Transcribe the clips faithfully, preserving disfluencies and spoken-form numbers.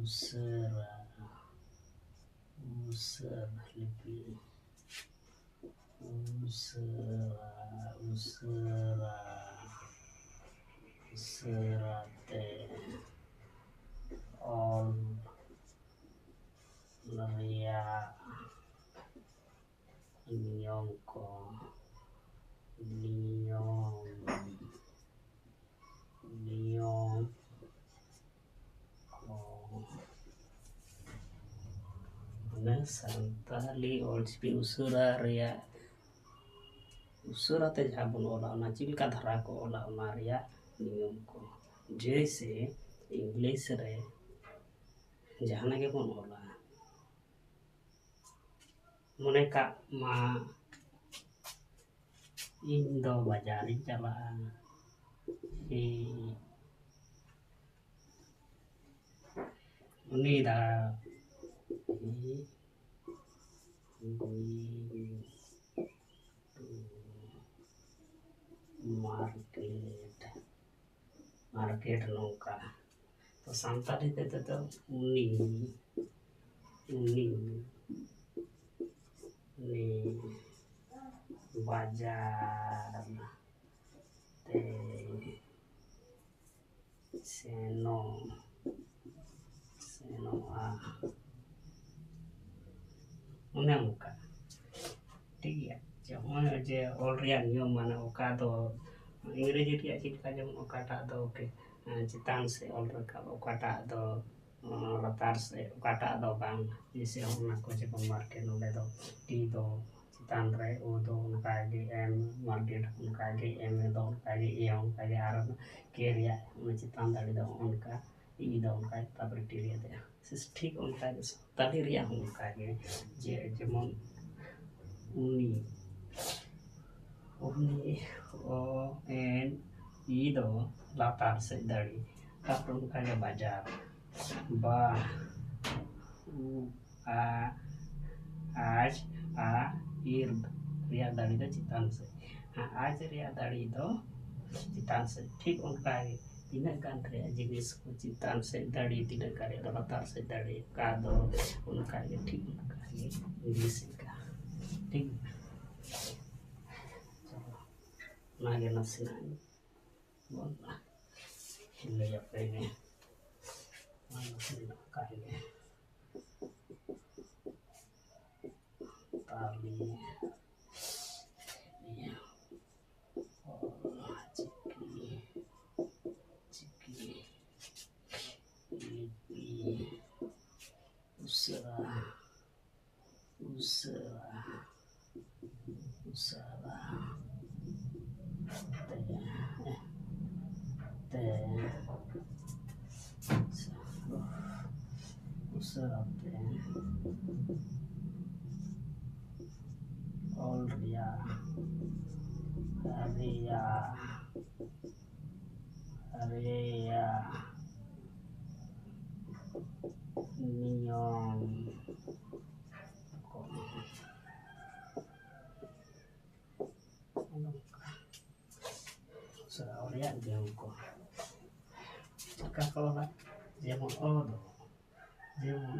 ᱩᱥᱟᱹᱨᱟ, ᱩᱥᱟᱹᱨᱟ ᱞᱤᱯᱤ, ᱩᱥᱟᱹᱨᱟ, ᱩᱥᱟᱹᱨᱟ, ᱩᱥᱟᱹᱨᱟ ᱛᱮ ᱚᱞ ᱨᱮᱭᱟᱜ ᱱᱤᱭᱚᱢ ᱠᱚ, ᱱᱤᱭᱚᱢ, ᱱᱤᱭᱚᱢ ᱠᱚ᱾ ᱢᱟᱱᱮ ᱥᱟᱱᱛᱟᱞᱤ ᱚᱞᱪᱤᱠᱤ ᱩᱥᱟᱹᱨᱟ ᱨᱮᱭᱟᱜ, ᱩᱥᱟᱹᱨᱟ ᱛᱮ ᱡᱟᱦᱟᱸ ᱵᱚᱱ ᱚᱞᱟ, ᱚᱱᱟ ᱪᱮᱫ ᱞᱮᱠᱟ ᱫᱷᱟᱨᱟ ᱠᱚ ᱚᱞᱟ, ᱚᱱᱟ ᱨᱮᱭᱟᱜ ᱱᱤᱭᱚᱢ ᱠᱚ᱾ ᱡᱮᱭᱥᱮ, ᱤᱝᱞᱤᱥ ᱨᱮ ᱡᱟᱦᱟᱱᱟᱜ ᱜᱮᱵᱚᱱ ᱚᱞᱟ, ᱢᱚᱱᱮ ᱠᱟᱜ ᱢᱟ, ᱤᱧ ᱫᱚ ᱵᱟᱡᱟᱨᱤᱧ ᱪᱟᱞᱟᱜᱼᱟ᱾ ᱦᱮᱸ, ᱩᱱᱤ ᱫᱚ, ᱦᱮᱸ, going to market, market ᱱᱚᱝᱠᱟ᱾ ᱛᱚ ᱥᱟᱱᱛᱟᱲᱤ ᱛᱮᱫᱚ ᱩᱱᱤ, ᱩᱱᱤ, ᱩᱱᱤ ᱵᱟᱡᱟᱨ ᱛᱮ ᱥᱮᱱᱚᱜ, ᱥᱮᱱᱚᱜᱼᱟ, ᱚᱱᱮ ᱚᱱᱠᱟ᱾ ᱴᱷᱤᱠ ᱜᱮᱭᱟ, ᱡᱮ ᱱᱚᱜᱼᱚᱭ ᱡᱮ ᱚᱞ ᱨᱮᱭᱟᱜ ᱱᱤᱭᱚᱢ, ᱢᱟᱱᱮ ᱚᱠᱟ ᱫᱚ ᱤᱝᱨᱮᱡᱤ ᱨᱮᱭᱟᱜ ᱪᱮᱫ ᱞᱮᱠᱟ, ᱡᱮᱢᱚᱱ ᱚᱠᱟᱴᱟᱜ ᱫᱚ ᱪᱮᱛᱟᱱ ᱥᱮᱫ ᱚᱞ ᱨᱟᱠᱟᱵ, ᱚᱠᱟᱴᱟᱜ ᱫᱚ ᱞᱟᱛᱟᱨ ᱥᱮᱫ, ᱚᱠᱟᱴᱟᱜ ᱫᱚ ᱵᱟᱝ᱾ ᱡᱮᱭᱥᱮ ᱚᱱᱟ ᱠᱚ ᱡᱮᱢᱚᱱ market, ᱱᱚᱰᱮ ᱫᱚ T ᱫᱚ ᱪᱮᱛᱟᱱ ᱨᱮ, O ᱫᱚ ᱚᱱᱠᱟ ᱜᱮ M, market ᱚᱱᱠᱟ ᱜᱮ, M ᱫᱚ ᱚᱱᱠᱟ ᱜᱮ, A ᱦᱚᱸ ᱚᱱᱠᱟ ᱜᱮ, ᱟᱨ K ᱨᱮᱭᱟᱜ ᱚᱱᱟ ᱪᱮᱛᱟᱱ ᱫᱟᱲᱮ ᱫᱚ ᱚᱱᱠᱟ, E ᱫᱚ ᱚᱱᱠᱟ ᱜᱮ, ᱛᱟᱨᱯᱚᱨᱮ T ᱨᱮᱭᱟᱜ ᱫᱚ᱾ ᱴᱷᱤᱠ ᱚᱱᱠᱟ ᱜᱮ ᱥᱟᱱᱛᱟᱲᱤ ᱨᱮᱭᱟᱜ ᱦᱚᱸ ᱚᱱᱠᱟ ᱜᱮ, ᱡᱮ ᱡᱮᱢᱚᱱ ᱩᱱᱤ, ᱩᱱᱤ, O N E ᱫᱚ ᱞᱟᱛᱟᱨ ᱥᱮᱫ ᱫᱟᱲᱮ, ᱛᱟᱨᱯᱚᱨ ᱚᱱᱠᱟ ᱜᱮ ᱵᱟᱡᱟᱨ, ᱵᱟ, ᱩ, ᱟ, ᱟᱡ, ᱟ, ᱤᱨ ᱨᱮᱭᱟᱜ ᱫᱟᱲᱮ ᱫᱚ ᱪᱮᱛᱟᱱ ᱥᱮᱫ, ᱟᱡ ᱨᱮᱭᱟᱜ ᱫᱟᱲᱮ ᱫᱚ ᱪᱮᱛᱟᱱ ᱥᱮᱫ᱾ ᱴᱷᱤᱠ ᱚᱱᱠᱟ ᱜᱮ ᱛᱤᱱᱟᱹᱜ ᱜᱟᱱ ᱨᱮᱭᱟᱜ ᱡᱤᱱᱤᱥ ᱠᱚ ᱪᱮᱛᱟᱱ ᱥᱮᱫ ᱫᱟᱲᱮ, ᱛᱤᱱᱟᱹᱜ ᱜᱟᱱ ᱨᱮᱭᱟᱜ ᱫᱚ ᱞᱟᱛᱟᱨ ᱥᱮᱫ ᱫᱟᱲᱮ, ᱚᱱᱠᱟ ᱫᱚ ᱚᱱᱠᱟ ᱜᱮ ᱴᱷᱤᱠ ᱚᱱᱠᱟ ᱜᱮ ᱤᱝᱞᱤᱥ ᱞᱮᱠᱟ᱾ ᱴᱷᱤᱠ ᱜᱮᱭᱟ᱾ ᱚᱱᱟᱜᱮ ᱱᱟᱥᱮᱱᱟᱜ ᱵᱚᱱ ᱞᱟᱹᱭ ᱟᱯᱮ ᱜᱮ᱾ ᱚᱱᱟ ᱱᱟᱥᱮᱱᱟᱜ ᱚᱱᱠᱟ ᱜᱮ᱾ ᱛᱟᱞᱤ, ᱤᱭᱟᱹ, ᱚᱞ ᱪᱤᱠᱤ, ᱪᱤᱠᱤ, ᱞᱤᱯᱤ, ᱩᱥᱟᱹᱨᱟ, ᱩᱥᱟᱹᱨᱟ, ᱩᱥᱟᱹᱨᱟ, ᱛᱮ, ᱛᱮ, ᱩᱥᱟᱹᱨᱟ ᱛᱮ ᱚᱞ ᱨᱮᱭᱟᱜ, ᱨᱮᱭᱟᱜ, ᱨᱮᱭᱟᱜ ᱱᱤᱭᱚᱢ ᱠᱚ᱾ ᱱᱚᱝᱠᱟ ᱥᱟᱨᱟᱣ ᱨᱮᱭᱟᱜ ᱱᱤᱭᱚᱢ ᱠᱚ᱾ ᱪᱮᱫ ᱞᱮᱠᱟ ᱠᱚ ᱚᱞᱟ? ᱡᱮᱢᱚᱱ ᱚ ᱫᱚ, ᱡᱮᱢᱚᱱ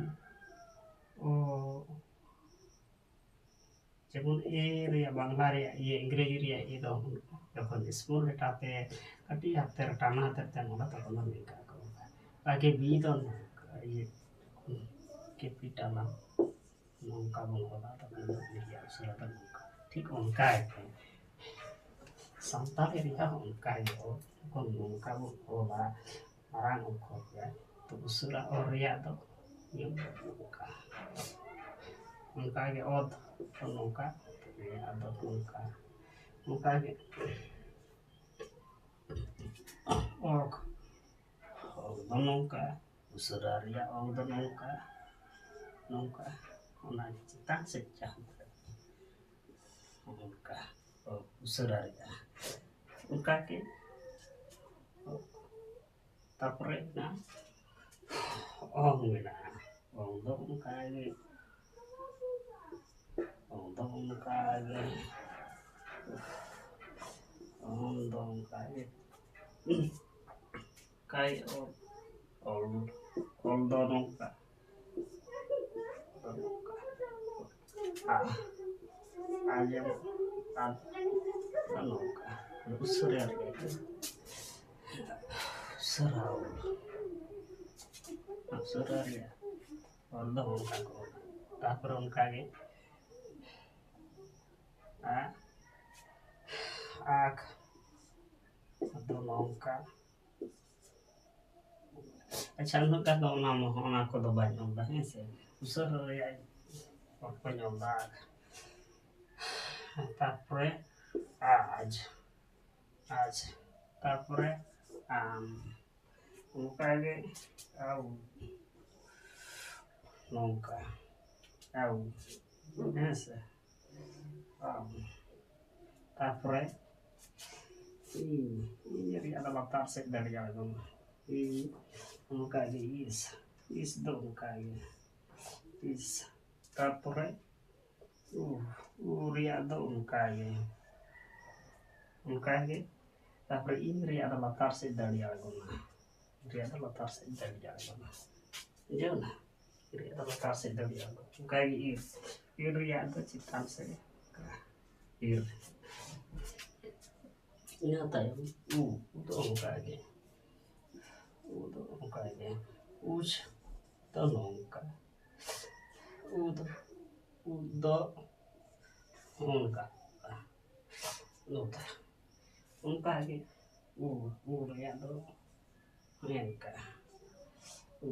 ᱚ, ᱡᱮᱢᱚᱱ ᱮ ᱨᱮᱭᱟᱜ ᱵᱟᱝᱞᱟ ᱨᱮᱭᱟᱜ ᱤᱭᱟᱹ, ᱤᱝᱨᱮᱡᱤ ᱨᱮᱭᱟᱜ ᱤᱭᱟᱹ ᱫᱚ ᱡᱚᱠᱷᱚᱱ small letter ᱛᱮ ᱠᱟᱹᱴᱤᱡ ᱦᱟᱛᱮᱨ, ᱴᱟᱱᱟ ᱦᱟᱛᱮᱨ ᱛᱮᱢ ᱚᱞᱟ, ᱛᱚᱠᱷᱚᱱ ᱫᱚ ᱱᱤᱝᱠᱟ ᱠᱚ ᱚᱞᱟ᱾ ᱟᱜᱮ ᱵᱤ ᱫᱚ ᱱᱚᱝᱠᱟ, ᱤᱭᱟᱹ, capital ᱟᱢ ᱱᱚᱝᱠᱟ ᱵᱚᱱ ᱚᱞᱟ, ᱛᱚᱠᱷᱚᱱ ᱫᱚ ᱵᱤ ᱨᱮᱭᱟᱜ ᱩᱥᱟᱹᱨᱟ ᱫᱚ ᱱᱚᱝᱠᱟ᱾ ᱴᱷᱤᱠ ᱚᱱᱠᱟ ᱜᱮ ᱥᱟᱱᱛᱟᱲᱤ ᱨᱮᱭᱟᱜ ᱦᱚᱸ ᱚᱱᱠᱟ ᱜᱮ ᱚᱞ, ᱡᱚᱠᱷᱚᱱ ᱱᱚᱝᱠᱟ ᱵᱚᱱ ᱚᱞᱟ, ᱢᱟᱨᱟᱝ ᱚᱠᱠᱷᱚᱨ ᱨᱮ, ᱛᱚ ᱩᱥᱟᱹᱨᱟ ᱚᱞ ᱨᱮᱭᱟᱜ ᱫᱚ ᱱᱤᱭᱚᱢ ᱱᱚᱝᱠᱟ᱾ ᱚᱱᱠᱟ ᱜᱮ ᱚᱛ ᱫᱚ ᱱᱚᱝᱠᱟ, ᱨᱮᱭᱟᱜ ᱫᱚ ᱱᱚᱝᱠᱟ᱾ ᱚᱱᱠᱟ ᱜᱮ ᱚᱠ, ᱚᱠ ᱫᱚ ᱱᱚᱝᱠᱟ, ᱩᱥᱟᱹᱨᱟ ᱨᱮᱭᱟᱜ ᱚᱠ ᱫᱚ ᱱᱚᱝᱠᱟ, ᱱᱚᱝᱠᱟ, ᱚᱱᱟ ᱪᱮᱛᱟᱱ ᱥᱮᱫ ᱡᱟᱦᱟᱸ ᱚᱱᱠᱟ, ᱚᱠ ᱩᱥᱟᱹᱨᱟ ᱨᱮᱭᱟᱜ ᱚᱱᱠᱟ ᱜᱮ᱾ ᱛᱟᱨᱯᱚᱨᱮ ᱢᱮᱱᱟᱜᱼᱟ, ᱚᱝ ᱢᱮᱱᱟᱜᱼᱟ᱾ ᱚᱝ ᱫᱚ ᱚᱱᱠᱟ ᱜᱮ, ᱚᱝ ᱫᱚ ᱚᱱᱠᱟ ᱜᱮ, ᱚᱝ ᱫᱚ ᱚᱱᱠᱟ ᱜᱮ᱾ ᱟᱭ ᱚᱞ, ᱚᱞ, ᱚᱞ ᱫᱚ ᱱᱚᱝᱠᱟ, ᱱᱚᱝᱠᱟ᱾ ᱟ, ᱟ ᱡᱮᱢᱚᱱ, ᱟ, ᱱᱚᱝᱠᱟ᱾ ᱩᱥᱟᱹᱨᱟ ᱨᱮᱭᱟᱜ, ᱩᱥᱟᱹᱨᱟ ᱚᱞ, ᱩᱥᱟᱹᱨᱟ ᱨᱮᱭᱟᱜ ᱚᱞ ᱫᱚ ᱱᱚᱝᱠᱟ ᱠᱚ ᱚᱞᱟ᱾ ᱛᱟᱨᱯᱚᱨᱮ ᱚᱱᱠᱟ ᱜᱮ ᱟ, ᱟᱠ ᱫᱚ ᱱᱚᱝᱠᱟ᱾ ᱟᱪᱪᱷᱟ, ᱩᱱᱟᱹᱜ ᱜᱟᱱ ᱫᱚ ᱚᱱᱟ ᱢᱚ-, ᱚᱱᱟ ᱠᱚᱫᱚ ᱵᱟᱹᱧ ᱚᱞ ᱫᱟ, ᱦᱮᱸ ᱥᱮ? ᱩᱥᱟᱹᱨᱟ ᱨᱮᱭᱟᱜ ᱚᱞ ᱠᱚᱧ ᱚᱞ ᱫᱟ᱾ ᱛᱟᱨᱯᱚᱨᱮ ᱟᱡ, ᱟᱡ, ᱛᱟᱨᱯᱚᱨᱮ ᱟᱢ, ᱚᱱᱠᱟ ᱜᱮ ᱟᱣ, ᱱᱚᱝᱠᱟ, ᱟᱣ, ᱦᱮᱸ ᱥᱮ? ᱟᱣ᱾ ᱛᱟᱨᱯᱚᱨᱮ ᱤᱧ, ᱤᱧ ᱨᱮᱭᱟᱜ ᱫᱚ ᱞᱟᱛᱟᱨ ᱥᱮᱫ ᱫᱟᱲᱮ ᱟᱬᱜᱚᱱᱟ᱾ ᱤᱧ, ᱚᱱᱠᱟ ᱜᱮ ᱤᱥ, ᱤᱥ ᱫᱚ ᱚᱱᱠᱟ ᱜᱮ ᱤᱥ᱾ ᱛᱟᱨᱯᱚᱨᱮ ᱩ, ᱩ ᱨᱮᱭᱟᱜ ᱫᱚ ᱚᱱᱠᱟ ᱜᱮ, ᱚᱱᱠᱟ ᱜᱮ᱾ ᱛᱟᱨᱯᱚᱨᱮ ᱤᱧ ᱨᱮᱭᱟᱜ ᱫᱚ ᱞᱟᱛᱟᱨ ᱥᱮᱫ ᱫᱟᱲᱮ ᱟᱬᱜᱚᱱᱟ, ᱤᱧ ᱨᱮᱭᱟᱜ ᱫᱚ ᱞᱟᱛᱟᱨ ᱥᱮᱫ ᱫᱟᱲᱮ ᱟᱬᱜᱚᱱᱟ, ᱵᱩᱡᱷᱟᱹᱣ ᱱᱟ? ᱤᱧ ᱨᱮᱭᱟᱜ ᱫᱚ ᱞᱟᱛᱟᱨ ᱥᱮᱫ ᱫᱟᱲᱮ ᱟᱬᱜᱚᱱᱟ, ᱚᱱᱠᱟ ᱜᱮ ᱤᱨ, ᱤᱨ ᱨᱮᱭᱟᱜ ᱫᱚ ᱪᱮᱛᱟᱱ ᱥᱮᱫ, ᱤᱨ᱾ ᱤᱱᱟᱹ ᱛᱟᱭᱚᱢ ᱩ, ᱩ ᱫᱚ ᱚᱱᱠᱟ ᱜᱮ, ᱩ ᱫᱚ ᱚᱱᱠᱟ ᱜᱮ, ᱩᱪ ᱫᱚ ᱱᱚᱝᱠᱟ, ᱩ ᱫᱚ, ᱩ ᱫᱚ ᱚᱱᱠᱟ, ᱱᱚᱝᱠᱟ, ᱚᱱᱠᱟ ᱜᱮ ᱩ, ᱩ ᱨᱮᱭᱟᱜ ᱫᱚ ᱚᱱᱠᱟ, ᱩ᱾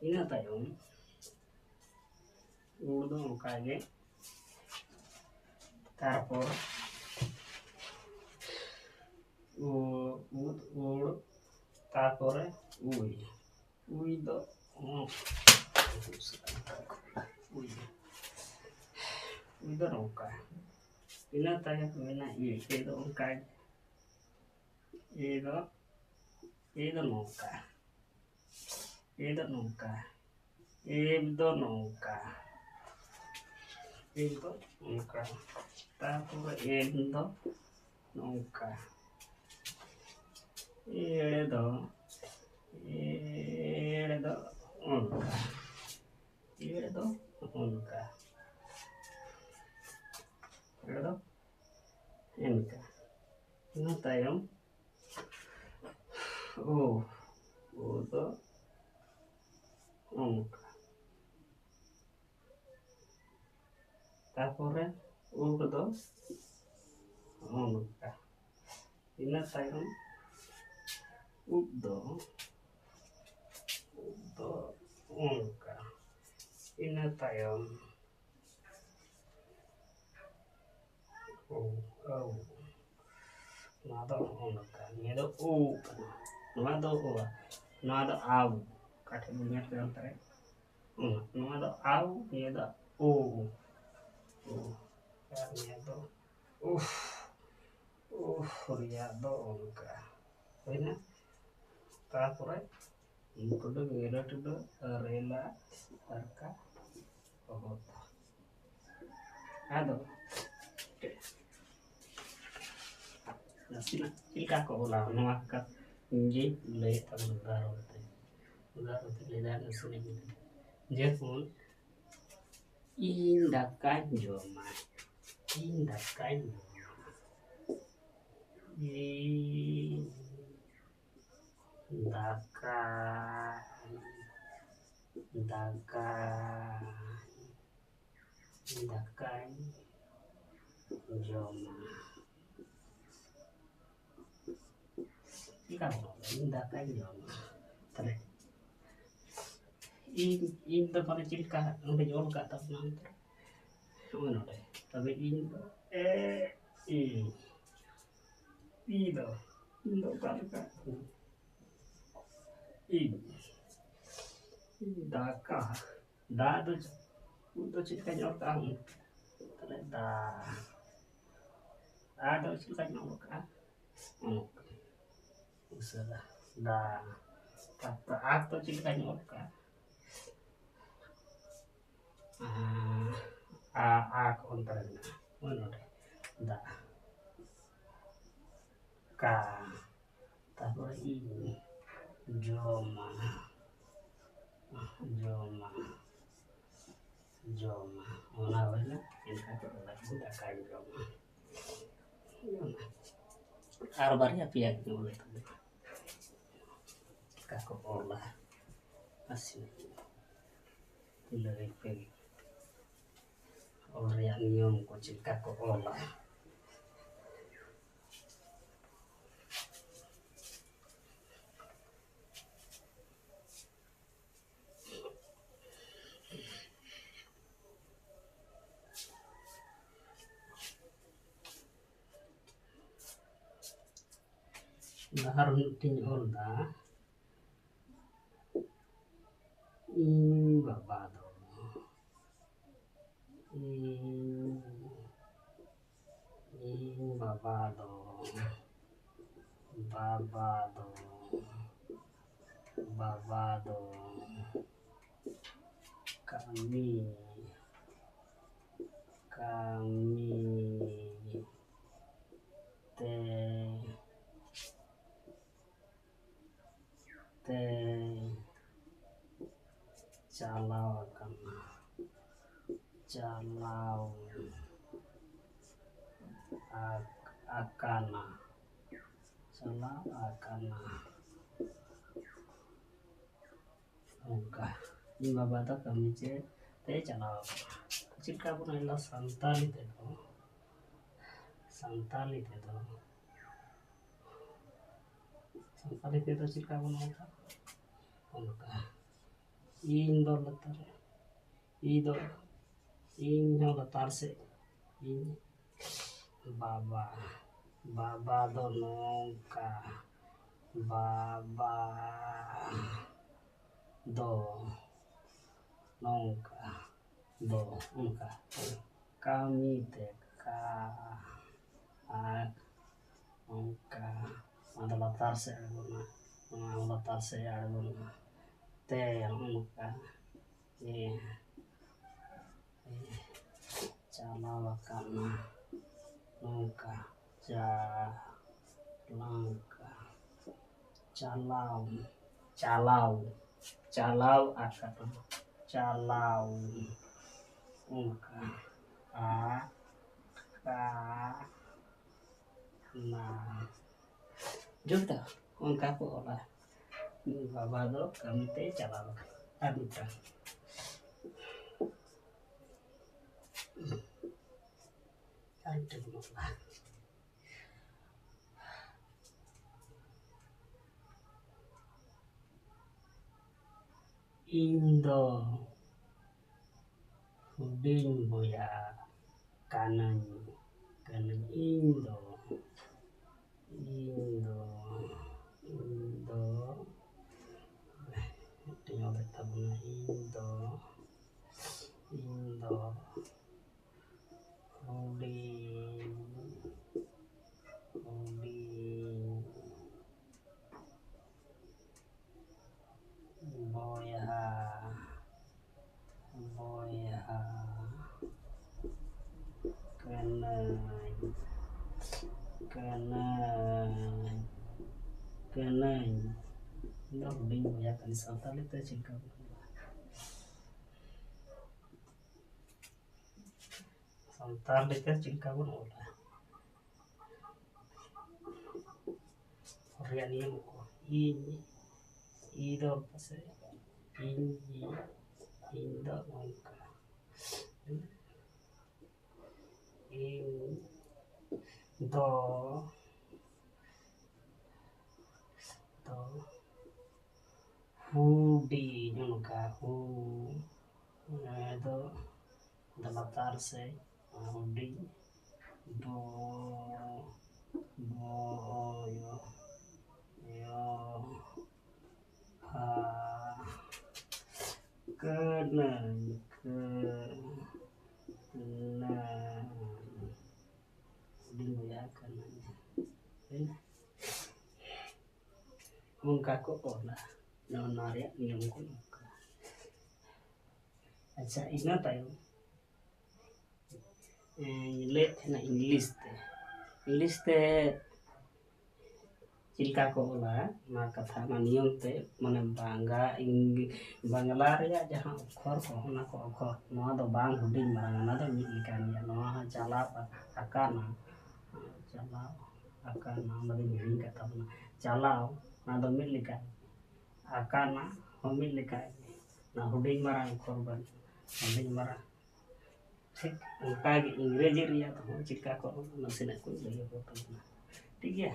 ᱤᱱᱟᱹ ᱛᱟᱭᱚᱢ ᱩ ᱫᱚ ᱚᱱᱠᱟ ᱜᱮ, ᱛᱟᱨᱯᱚᱨ ᱩ, ᱩᱫ, ᱩᱲ, ᱛᱟᱨᱯᱚᱨᱮ ᱩᱭ᱾ ᱩᱭ ᱫᱚ, ᱩᱭ, ᱩᱭ ᱫᱚ ᱱᱚᱝᱠᱟ᱾ ᱤᱱᱟᱹ ᱛᱟᱭᱚᱢ ᱢᱮᱱᱟᱜ ᱤᱭᱟᱹ, ᱮ ᱫᱚ ᱚᱱᱠᱟ ᱜᱮ᱾ ᱮ ᱫᱚ, ᱮ ᱫᱚ ᱱᱚᱝᱠᱟ᱾ ᱮ ᱫᱚ ᱱᱚᱝᱠᱟ᱾ ᱮ ᱫᱚ ᱱᱚᱝᱠᱟ᱾ ᱮ ᱫᱚ ᱱᱚᱝᱠᱟ᱾ ᱛᱟᱨᱯᱚᱨᱮ ᱮ ᱫᱚ ᱱᱚᱝᱠᱟ᱾ ᱮᱲᱮ ᱫᱚ, ᱮᱲᱮ ᱫᱚ ᱚᱱᱠᱟ, ᱮᱲᱮ ᱫᱚ ᱚᱱᱠᱟ, ᱮᱲᱮ ᱫᱚ ᱮᱱᱠᱟ᱾ ᱤᱱᱟᱹ ᱛᱟᱭᱚᱢ ᱳ, ᱳ ᱫᱚ ᱚᱱᱠᱟ᱾ ᱛᱟᱨᱯᱚᱨᱮ ᱩᱵ ᱫᱚ ᱚᱱᱠᱟ᱾ ᱤᱱᱟᱹ ᱛᱟᱭᱚᱢ ᱩᱵ ᱫᱚ, ᱩᱵ ᱫᱚ ᱚᱱᱠᱟ᱾ ᱤᱱᱟᱹ ᱛᱟᱭᱚᱢ ᱳ, ᱳ᱾ ᱱᱚᱣᱟ ᱫᱚ ᱚᱱᱠᱟ, ᱱᱤᱭᱟᱹ ᱫᱚ ᱳ ᱠᱟᱱᱟ, ᱱᱚᱣᱟ ᱫᱚ ᱳ, ᱱᱚᱣᱟ ᱫᱚ ᱟᱣ᱾ ᱚᱠᱟ ᱴᱷᱮᱱ ᱵᱚᱱ ᱧᱮᱞ ᱠᱮᱫᱟ ᱚᱱᱛᱮ ᱨᱮ? ᱦᱩᱸ, ᱱᱚᱣᱟ ᱫᱚ ᱟᱣ, ᱱᱤᱭᱟᱹ ᱫᱚ ᱳ᱾ ᱳ᱾ ᱟᱨ ᱱᱤᱭᱟᱹ ᱫᱚ ᱩᱯᱷ᱾ ᱩᱯᱷ ᱨᱮᱭᱟᱜ ᱫᱚ ᱚᱱᱠᱟ᱾ ᱦᱩᱭᱱᱟ? ᱛᱟᱨᱯᱚᱨᱮ ᱩᱱᱠᱩ ᱫᱚ ᱜᱮᱨᱮ ᱴᱩᱰᱩ, ᱨᱮᱞᱟ, ᱨᱟᱠᱟ, ᱚᱦᱚᱫ᱾ ᱟᱫᱚ ᱱᱟᱥᱮᱱᱟᱜ ᱪᱮᱫ ᱞᱮᱠᱟ ᱠᱚ ᱚᱞᱟ, ᱱᱚᱣᱟ ᱠᱟᱛᱷᱟ ᱜᱮ ᱞᱟᱹᱭᱮᱫ ᱛᱟᱵᱚᱱ ᱩᱫᱟᱦᱚᱨᱚᱱ ᱛᱮ᱾ ᱩᱫᱟᱦᱚᱨᱚᱱ ᱛᱮ ᱞᱟᱹᱭ ᱫᱟ, ᱱᱟᱥᱮᱱᱟᱜ ᱤᱧ ᱞᱟᱹᱭ ᱫᱟ᱾ ᱡᱮᱢᱚᱱ, ᱤᱧ ᱫᱟᱠᱟᱧ ᱡᱚᱢᱟ, ᱤᱧ ᱫᱟᱠᱟᱧ ᱡᱚᱢᱟ, ᱤᱧ ᱫᱟᱠᱟ, ᱫᱟᱠᱟ, ᱫᱟᱠᱟᱧ ᱡᱚᱢᱟ᱾ ᱪᱮᱫ ᱞᱮᱠᱟ ᱵᱚᱱ ᱚᱞᱟ? ᱤᱧ ᱫᱟᱠᱟᱧ ᱡᱚᱢᱟ᱾ ᱛᱟᱦᱞᱮ ᱤᱧ, ᱤᱧ ᱫᱚ ᱢᱟᱱᱮ ᱪᱮᱫ ᱞᱮᱠᱟ ᱚᱸᱰᱮᱧ ᱚᱞ ᱟᱠᱟᱫ ᱛᱟᱵᱚᱱᱟ ᱚᱱᱛᱮ ᱨᱮ? ᱱᱚᱜᱼᱚᱭ ᱱᱚᱰᱮ᱾ ᱛᱚᱵᱮ ᱤᱧ ᱫᱚ, ᱮ, ᱤ᱾ ᱤ ᱫᱚ, ᱤᱧ ᱫᱚ ᱚᱠᱟ ᱞᱮᱠᱟ? ᱤ᱾ ᱤ ᱫᱟᱠᱟ᱾ ᱫᱟ ᱫᱚ, ᱩ ᱫᱚ ᱪᱮᱫ ᱞᱮᱠᱟᱧ ᱚᱞ ᱠᱟᱜᱼᱟ? ᱛᱟᱦᱞᱮ ᱫᱟ᱾ ᱟ ᱫᱚ ᱪᱮᱫ ᱞᱮᱠᱟᱧ ᱚᱞ ᱠᱟᱜᱼᱟ? ᱚᱱᱠᱟ᱾ ᱩᱥᱟᱹᱨᱟ᱾ ᱫᱟ᱾ ᱛᱟᱨᱯᱚᱨ ᱟ ᱫᱚ ᱪᱮᱫ ᱞᱮᱠᱟᱧ ᱚᱞ ᱠᱟᱜᱼᱟ? ᱟ, ᱟ, ᱟ ᱠᱚ ᱚᱱᱛᱮ ᱨᱮ ᱢᱮᱱᱟᱜᱼᱟ᱾ ᱱᱚᱜᱼᱚᱭ ᱱᱚᱰᱮ᱾ ᱫᱟ᱾ ᱠᱟ᱾ ᱛᱟᱨᱯᱚᱨᱮ ᱤᱧ ᱡᱚᱢᱟ, ᱡᱚᱢᱟ, ᱡᱚᱢᱟ᱾ ᱚᱱᱟ ᱦᱩᱭᱱᱟ ᱪᱮᱫ ᱞᱮᱠᱟ ᱠᱚ ᱚᱞᱟ, ᱫᱟᱠᱟᱧ ᱡᱚᱢᱟ᱾ ᱟᱨ ᱵᱟᱨᱭᱟ ᱯᱮᱭᱟ ᱜᱮ ᱚᱞ ᱛᱟᱵᱚᱱᱟ᱾ ᱪᱮᱫ ᱞᱮᱠᱟ ᱠᱚ ᱚᱞᱟ? ᱟᱥᱮ ᱞᱟᱹᱭ ᱯᱮ, ᱚᱞ ᱨᱮᱭᱟᱜ ᱱᱤᱭᱚᱢ ᱠᱚ ᱪᱮᱫ ᱞᱮᱠᱟ ᱠᱚ ᱚᱞᱟ? ᱟᱨ ᱢᱤᱫᱴᱮᱱ ᱚᱞ ᱫᱟ, ᱤᱧ ᱵᱟᱵᱟ ᱫᱚ, ᱤᱧ, ᱤᱧ ᱵᱟᱵᱟ ᱫᱚ, ᱵᱟᱵᱟ ᱫᱚ, ᱵᱟᱵᱟ ᱫᱚ ᱠᱟᱹᱢᱤ, ᱠᱟᱹᱢᱤ ᱛᱮ ᱛᱮ ᱪᱟᱞᱟᱣ ᱟᱠᱟᱱᱟ, ᱪᱟᱞᱟᱣ ᱟᱠ-, ᱟᱠᱟᱱᱟ, ᱪᱟᱞᱟᱣ ᱟᱠᱟᱱᱟ᱾ ᱚᱱᱠᱟ ᱤᱧ ᱵᱟᱵᱟ ᱫᱚ ᱠᱟᱹᱢᱤ ᱪᱮᱫ ᱛᱮ ᱪᱟᱞᱟᱣ ᱟᱠᱟᱱᱟ᱾ ᱪᱮᱫ ᱞᱮᱠᱟ ᱵᱚᱱ ᱚᱞᱟ ᱥᱟᱱᱛᱟᱲᱤ ᱛᱮᱫᱚ? ᱥᱟᱱᱛᱟᱲᱤ ᱛᱮᱫᱚ, ᱥᱟᱱᱛᱟᱲᱤ ᱛᱮᱫᱚ ᱪᱮᱫ ᱞᱮᱠᱟ ᱵᱚᱱ ᱚᱞᱟ? ᱚᱱᱠᱟ ᱤᱧ ᱫᱚ ᱞᱟᱛᱟᱨ ᱨᱮ, ᱤ ᱫᱚ, ᱤᱧ ᱦᱚᱸ ᱞᱟᱛᱟᱨ ᱥᱮᱫ, ᱤᱧ, ᱵᱟᱵᱟ, ᱵᱟᱵᱟ ᱫᱚ ᱱᱚᱝᱠᱟ, ᱵᱟᱵᱟ ᱫᱚ ᱱᱚᱝᱠᱟ, ᱫᱚ ᱚᱱᱠᱟ, ᱠᱟᱹᱢᱤ ᱛᱮ ᱠᱟ, ᱟᱨ ᱚᱱᱠᱟ, ᱱᱚᱣᱟ ᱫᱚ ᱞᱟᱛᱟᱨ ᱥᱮᱫ ᱟᱬᱜᱚᱱᱟ, ᱱᱚᱣᱟ ᱦᱚᱸ ᱞᱟᱛᱟᱨ ᱥᱮᱫ ᱟᱬᱜᱚᱱᱟ, ᱛᱮ ᱱᱚᱜᱼᱚ ᱱᱚᱝᱠᱟ᱾ ᱪᱟᱞᱟᱣ ᱟᱠᱟᱱᱟ ᱱᱚᱝᱠᱟ, ᱪᱟ, ᱞᱟᱝᱠᱟ, ᱪᱟᱞᱟᱣ, ᱪᱟᱞᱟᱣ, ᱪᱟᱞᱟᱣ ᱟᱠᱟᱱᱟ, ᱪᱟᱞᱟᱣ᱾ ᱚᱱᱠᱟ ᱟ ᱠᱟ ᱱᱟ᱾ ᱡᱩᱫᱟᱹ ᱚᱱᱠᱟ ᱠᱚ ᱚᱞᱟ᱾ ᱵᱟᱵᱟ ᱫᱚ ᱠᱟᱹᱢᱤ ᱛᱮ ᱪᱟᱞᱟᱣ ᱟᱠᱟᱱᱟ᱾ ᱟᱨ ᱢᱤᱫᱴᱟᱝ, ᱟᱨ ᱢᱤᱫᱴᱟᱝ ᱵᱚᱱ ᱚᱞᱟ᱾ ᱤᱧ ᱫᱚ ᱦᱩᱰᱤᱧ ᱵᱚᱭᱦᱟ ᱠᱟᱹᱱᱟᱹᱧ, ᱠᱟᱹᱱᱟᱹᱧ᱾ ᱤᱧ ᱫᱚ, ᱤᱧ ᱫᱚ, ᱤᱧ ᱫᱚ, ᱢᱤᱫᱴᱟᱝ ᱚᱞᱮᱫ ᱛᱟᱵᱚᱱᱟ, ᱤᱧ ᱫᱚ, ᱤᱧ ᱫᱚ ᱦᱩᱰᱤᱧ, ᱦᱩᱰᱤᱧ ᱵᱚᱭᱦᱟ, ᱵᱚᱭᱦᱟ ᱠᱟᱹᱱᱟᱹᱧ, ᱠᱟᱹᱱᱟᱹᱧ, ᱠᱟᱹᱱᱟᱹᱧ᱾ ᱤᱧ ᱫᱚ ᱦᱩᱰᱤᱧ ᱵᱚᱭᱦᱟ ᱠᱟᱹᱱᱟᱹᱧ᱾ ᱥᱟᱱᱛᱟᱲᱤ ᱛᱮ ᱪᱮᱫ ᱞᱮᱠᱟ ᱵᱚᱱ ᱚᱞᱟ? ᱥᱟᱱᱛᱟᱲᱤ ᱛᱮ ᱪᱮᱫ ᱞᱮᱠᱟ ᱵᱚᱱ ᱚᱞᱟ? ᱨᱮᱭᱟᱜ ᱱᱤᱭᱚᱢ ᱠᱚ, ᱤᱧ, ᱤ ᱫᱚ ᱯᱟᱥᱮ, ᱤᱧ, ᱤᱧ, ᱤᱧ ᱫᱚ ᱱᱚᱝᱠᱟ, ᱤᱧ ᱫᱚ, ᱫᱚ ᱦᱩᱰᱤᱧ, ᱱᱚᱝᱠᱟ ᱦᱩ, ᱫᱚ ᱫᱚ ᱞᱟᱛᱟᱨ ᱥᱮᱫ ᱦᱩᱰᱤᱧ ᱵᱚ-, ᱵᱚ-, ᱭᱚ-, ᱭᱚ-, ᱦᱟ-, ᱠᱟᱹᱱᱟᱹᱧ, ᱠᱟᱹᱱᱟᱹᱧ᱾ ᱦᱩᱰᱤᱧ ᱵᱚᱭᱦᱟ ᱠᱟᱹᱱᱟᱹᱧ᱾ ᱚᱱᱠᱟ ᱠᱚ ᱚᱞᱟ᱾ ᱱᱚᱣᱟ ᱨᱮᱭᱟᱜ ᱱᱤᱭᱚᱢ ᱠᱚ ᱱᱚᱝᱠᱟ᱾ ᱟᱪᱪᱷᱟ, ᱤᱱᱟᱹ ᱛᱟᱭᱚᱢ ᱤᱧ ᱞᱟᱹᱭᱮᱫ ᱛᱟᱦᱮᱱᱟ ᱤᱝᱞᱤᱥ ᱛᱮ᱾ ᱤᱝᱞᱤᱥ ᱛᱮ ᱪᱮᱫ ᱞᱮᱠᱟ ᱠᱚ ᱚᱞᱟ ᱚᱱᱟ ᱠᱟᱛᱷᱟ, ᱚᱱᱟ ᱱᱤᱭᱚᱢ ᱛᱮ, ᱢᱟᱱᱮ ᱵᱟᱝᱜᱟ ᱤᱝ-, ᱵᱟᱝᱞᱟ ᱨᱮᱭᱟᱜ ᱡᱟᱦᱟᱸ ᱚᱠᱠᱷᱚᱨ ᱠᱚ, ᱚᱱᱟ ᱠᱚ ᱚᱠᱠᱷᱚᱨ, ᱱᱚᱣᱟ ᱫᱚ ᱵᱟᱝ ᱦᱩᱰᱤᱧ ᱢᱟᱨᱟᱝ, ᱚᱱᱟ ᱫᱚ ᱢᱤᱫ ᱞᱮᱠᱟᱱ ᱜᱮᱭᱟ᱾ ᱱᱚᱣᱟ ᱦᱚᱸ ᱪᱟᱞᱟᱣ ᱟᱠᱟᱱᱟ, ᱪᱟᱞᱟᱣ ᱟᱠᱟᱱᱟ, ᱚᱱᱟ ᱫᱚᱧ ᱦᱤᱲᱤᱧ ᱠᱟᱜ ᱛᱟᱵᱚᱱᱟ᱾ ᱪᱟᱞᱟᱣ, ᱚᱱᱟ ᱫᱚ ᱢᱤᱫ ᱞᱮᱠᱟ, ᱟᱠᱟᱱᱟ ᱦᱚᱸ ᱢᱤᱫ ᱞᱮᱠᱟ ᱜᱮ᱾ ᱚᱱᱟ ᱦᱩᱰᱤᱧ ᱢᱟᱨᱟᱝ ᱚᱠᱠᱷᱚᱨ ᱵᱟᱹᱱᱩᱜᱼᱟ, ᱦᱩᱰᱤᱧ ᱢᱟᱨᱟᱝ᱾ ᱴᱷᱤᱠ ᱚᱱᱠᱟ ᱜᱮ ᱤᱝᱨᱮᱡᱤ ᱨᱮᱭᱟᱜ ᱦᱚᱸ ᱪᱮᱫ ᱞᱮᱠᱟ ᱠᱚ ᱚᱞᱟ, ᱱᱟᱥᱮᱱᱟᱜ ᱠᱚ ᱞᱟᱹᱭ ᱟᱠᱚ ᱛᱟᱵᱚᱱᱟ᱾ ᱴᱷᱤᱠ ᱜᱮᱭᱟ?